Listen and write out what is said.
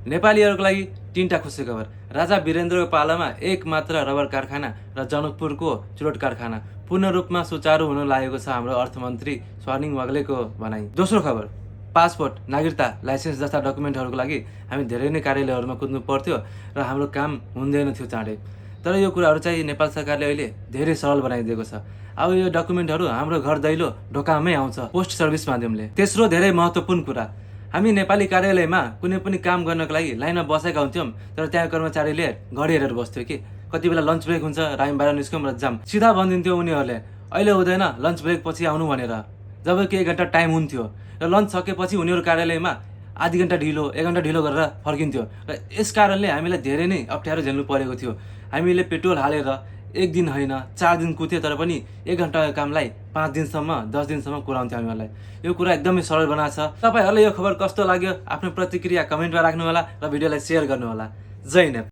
नेपालीहरूको लागि 3टा खुसी खबर। राजा वीरेन्द्रको पालामा एक मात्र रबर कारखाना र जनकपुरको चुरोट कारखाना पूर्ण रूपमा सुचारू हुन लागेको छ हाम्रो अर्थमन्त्री स्वर्णिम वाग्लेको भनाइ। दोस्रो खबर, पासपोर्ट, नागरिकता, लाइसेन्स जस्ता डकुमेन्टहरूको लागि हामी धेरै नै कार्यालयहरूमा कुद्नु पर्थ्यो र हाम्रो काम हुँदैन थियो चाँडै। तर यो कुराहरू चाहिँ नेपाल सरकारले अहिले धेरै सरल बनाइदिएको छ। अब यो डकुमेन्टहरू हाम्रो घर दैलो ढोकामै आउँछ पोस्ट सर्भिस माध्यमले। तेस्रो धेरै महत्त्वपूर्ण कुरा, हामी नेपाली कार्यालयमा कुनै पनि काम गर्नको लागि लाइनमा बसेका हुन्थ्यौँ, तर त्यहाँ कर्मचारीले घडी हेरेर बस्थ्यो कि कति बेला लन्च ब्रेक हुन्छ र हामी बाहिर निस्क्यौँ र जाम। सिधा भनिदिन्थ्यो उनीहरूले, अहिले हुँदैन, लन्च ब्रेक पछि आउनु भनेर। जबकि 1 घन्टा टाइम हुन्थ्यो र लन्च सकेपछि उनीहरू कार्यालयमा आधी घन्टा ढिलो, 1 घन्टा ढिलो गरेर फर्किन्थ्यो र यस कारणले हामीलाई धेरै नै अप्ठ्यारो झेल्नु परेको थियो। हामीले पेट्रोल हालेर 1 दिन होइन 4 दिन कुथ्यो, तर पनि 1 घन्टाको कामलाई 5 दिनसम्म 10 दिनसम्म कुराउँथ्यो हामीहरूलाई। यो कुरा एकदमै सरल बनाएको छ। तपाईँहरूलाई यो खबर कस्तो लाग्यो आफ्नो प्रतिक्रिया कमेन्टमा राख्नुहोला र भिडियोलाई सेयर गर्नुहोला। जय नेपाल।